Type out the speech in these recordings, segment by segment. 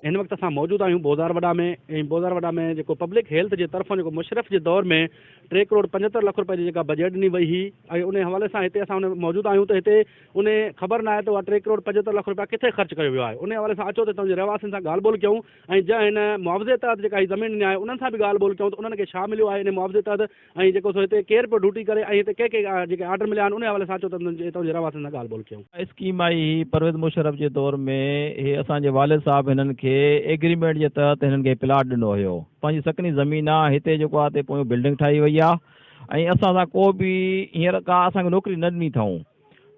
هن وقت اسان موجود آهيون بوزار وڏا ۾ ۽ بوزار وڏا ۾ جيڪو پبلڪ هيلٿ جي طرفان جيڪو مشرف جي دور ۾ ٽي ڪروڙ 75 لک روپئي جي جيڪا بجيٽ ڏني وئي هئي ۽ ان حوالي سان هتي اسان ان موجود آهيون ته هتي ان خبر ناهي ته اها ٽي ڪروڙ 75 لک روپيا ڪٿي خرچ ڪيو ويو آهي ان حوالي سان اچو ته هتان جي رهواسين سان ڳالهه ٻولهه ڪيون ۽ جنهن هن معاوضي تحت جيڪا هي زمين ڏني آهي انهن سان به ڳالهه ٻولهه ڪيون ته انهن کي ڇا مليو آهي ان معاوضي تحت ۽ جيڪو سو هتي ڪير پيو ڊيوٽي ڪري ۽ هتي ڪنهن کي جيڪي آرڊر مليا آهن انهي حوالي سان اچو ته هتان جي رهواسين سان ڳالهه ٻولهه ڪيون. اسڪيم آئي هئي پرويز مشرف جي دور ۾ هي اسان جي والد صاحب هنن کي ايگريمينٽ جي تحت هنن کي پلاٽ ڏنو هيو پنهنجي سڪني زمين آ هتي جيڪو آ تي پويون بلڊنگ ٺاهي وئي آ ۽ اسان سان ڪو به هينئر ڪا اسان کي نوڪري نه ڏني اٿئون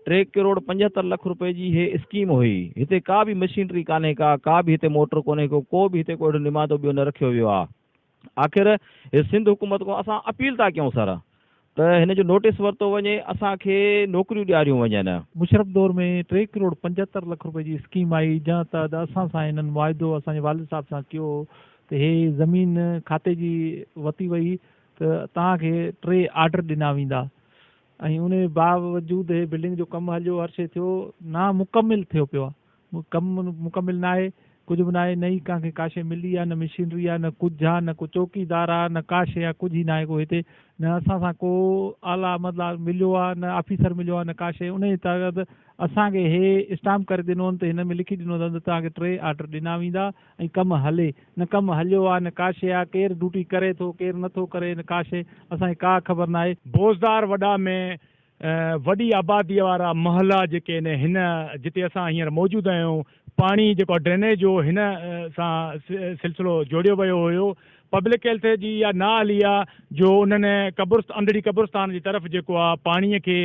ٽي ڪروڙ 75 لک روپئي جي هي اسڪيم هئي هتي ڪا به مشينري ڪانهي ڪا ڪا به هتي موٽر ڪونهي ڪو ڪو به هتي ڪو اهڙو نمائندو ٻيو نه رکيو ويو آ. آخر هي سنڌ حڪومت کان اسان اپيل ٿا ڪيون سر ته هن جو نوٽيس ورتو وڃي اسان کي نوڪريون ڏياريون وڃن. مشرف دور ۾ ٽي ڪروڙ 75 لک روپئي جي اسڪيم آئي جنهن تحت اسان سان هنن معاهدو اسان جي والد صاحب سان ڪيو هو ته هي زمين کاتي جي وتي وئي ته توهان کي ٽي آرڊر ڏنا ويندا ۽ ان باوجود هي بلڊنگ جو ڪم هليو هر شي ٿيو نا مڪمل ٿيو پيو آهي. ڪم مڪمل ناهي، ڪجهه به ناهي، نه ئي ڪنهن کي ڪا شيء ملي آهي، نه مشينري آهي، نه ڪجهه آهي، نه ڪو چوڪيدار آهي، نه ڪا شيء آهي، ڪجهه ئي ناهي ڪو هتي، نه اسان سان ڪو اعليٰ عملدار مليو آهي، نه آفيسر مليو آهي، نه ڪا شيء، انهيء تحت اسان کي هي اسٽامپ ڪري ڏنو اٿن ته هن ۾ لکي ڏنو اٿن ته توهان کي ٽي آرڊر ڏنا ويندا ۽ ڪم هلي، نه ڪم هليو آهي، نه ڪا شيء آهي، ڪير ڊيوٽي ڪري ٿو، ڪير نه ٿو ڪري، نه ڪا شيء، اسان کي ڪا خبر ناهي. بوزدار وڏا ۾ وڏي آباديء وارا محلا جيڪي آهن هن جتي اسان هينئر موجود آهيون پاڻي جيڪو آهي ڊرينيج جو هن سان سلسلو جوڙيو ويو هيو پبلڪ هيلٿ جي اها نااهلي آهي جو انهن قبرست انڌڙي قبرستان جي طرف جيڪو آهي پاڻي کي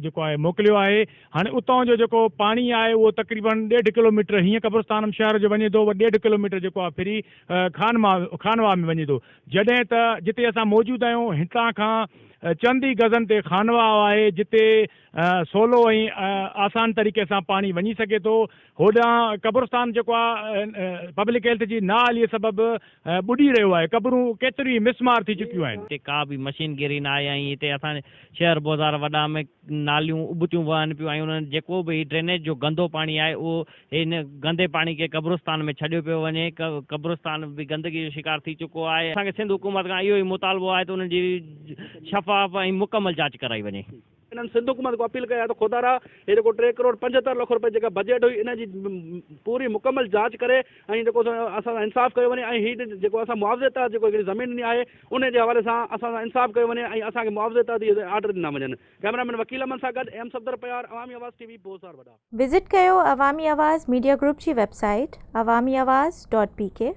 جيڪو آهي موڪليو آهي هاڻي اتان جو جيڪو پاڻي آهي اهو تقريبن ڏيڍ ڪلوميٽر هيئن قبرستان شهر جو وڃي ٿو اهو ڏيڍ ڪلوميٽر جيڪو آهي ڦري خان خانواهه ۾ وڃي ٿو جڏهن ته جتي اسان موجود آهيون هتان کان چند ئي گزن تي خانواهه آهي جتي سولو ۽ آسان طريقي سان پاڻي وڃي سگهي ٿو. هوڏانهن قبرستان جيڪو آهي پبلڪ هيلٿ جي نااهلي سبب ٻڏي رهيو آهي قبرون ڪيتريون ئي مسمار ٿي چڪيون آهن. هتي ڪا به مشينگيري ناهي ۽ هتي اسان شهر بوزار وڏا ۾ ناليون ابتيون وهن پيون ۽ انهن جيڪو به هي ڊرينيج جو گندو پاڻي آهي اهو هن گندي پاڻي کي قبرستان ۾ ڇڏيو پيو وڃي قبرستان به گندگي جو شڪار ٿي چڪو آهي اسان کي سنڌ حڪومت کان اهو ئي مطالبو آهي ته انهن جي شفاف ۽ مڪمل جاچ ڪرائي وڃي. انهن سنڌ حڪومت کان اپيل ڪئي آهي ته خدارا هي جيڪو ٽي ڪروڙ 75 لک روپيه جيڪا بجيٽ هئي ان جي پوري مڪمل جاچ ڪري ۽ جيڪو سو اسان سان انصاف ڪيو وڃي ۽ هي جيڪو اسان معاوضي تحت جيڪو هڪڙي زمين ڏني آهي ان جي حوالي سان اسان سان انصاف ڪيو وڃي ۽ اسان کي معاوضي تحت اهي آرڊر ڏنا وڃن ڪئميرا مين وڪيل احمد سان گڏ ايم صفدر پيار عوامي آواز ٽي وي بوزار وڏا. وزٽ ڪيو عوامي آواز ميڊيا گروپ جي website Awami Awaz dot P K.